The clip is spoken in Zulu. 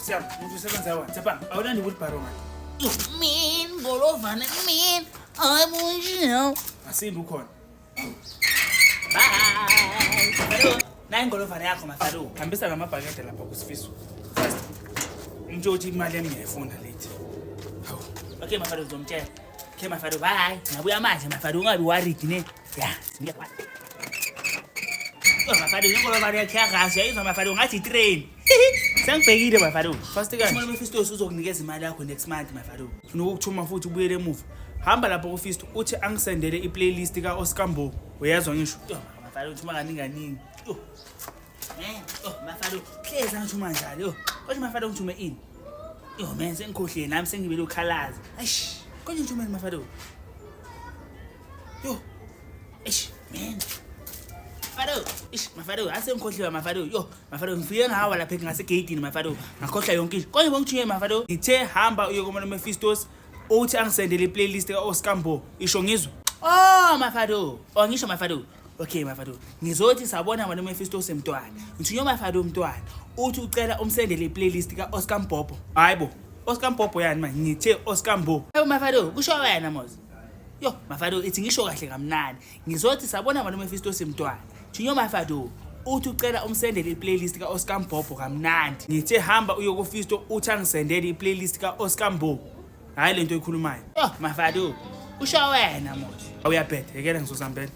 Siyami, umuntu usebenza wani. Tsepang, awulandi wheelbarrow ngani? Yo, man, Golovana, man. I want you. Asimbi ukhona. Bye. Mafado, nayi ingolovana yakho Mafado. Hambisa lamabhakede lapha kuSifiso. Fast. Umtsho uthi imali yami ngiyayifuna late. Hawu. Okay Mafado ngizomtshela. Okay Mafado, bye. Ngabuya manje Mafado, ungabi worried ne. Ya, sinika. Yo Mafado, ingolovana yakhe yakasha, uyayizwa Mafado ngathi i-train. Sengibhekile Mafado. Fast kanje. Umalume Fistos uzokunikeza imali yakho next month Mafado. Ufuna ukukuthuma futhi ubuyele emuva. Hamba lapho kuFisto uthi angisendele i-playlist ka-Oscar Mbo. Uyezwa ngisho? Yo Mafado uthuma kaningi kaningi. Yo. Man, oh Mafado, hlezi angithuma njalo. Yo, kodwa Mafado ngithume ini? Yo man, sengikhohliwe nami sengibele ukhalaza. Eish, konje ngithumeni Mafado? Yo. Eish, man. Mafado, eish, Mafado, asengikhohliwe Mafado. Yo, Mafado ngifike ngawa lapha ngasegeyidini Mafado. Ngakhohlwa yonke into. Konje bongithume Mafado. Ngithe hamba uye kumalume Fistos uthi angisendele i-playlist ka-Oscar Mbo. Isho ngizwe. Oh Mafado, oh ngisho Mafado. Okay Mafado, ngizothi sabona malume Fistos mntwana. Ngithunywe Mafado mntwana. Uthi ucela umsendele i-playlist ka-Oscar Mbhobho. Hayi bo. Oscar Mbhobho yani manje ngithe Oscar Mbo. Hayi Mafado, kusho wena Mos. Yo, Mafado ithi ngisho kahle kamnandi. Ngizothi sabona malume Fistos mntwana. Thunywe Mafado. Uthi ucela umsendele i-playlist ka-Oscar Mbhobho kamnandi. Ngithe hamba uye kuFisto uthi angisendele i-playlist ka-Oscar Mbo. Hayi lento oyikhulumayo. Yo, Mafado, kusho wena Mos. Awuyabheda, yekela ngizozihambela.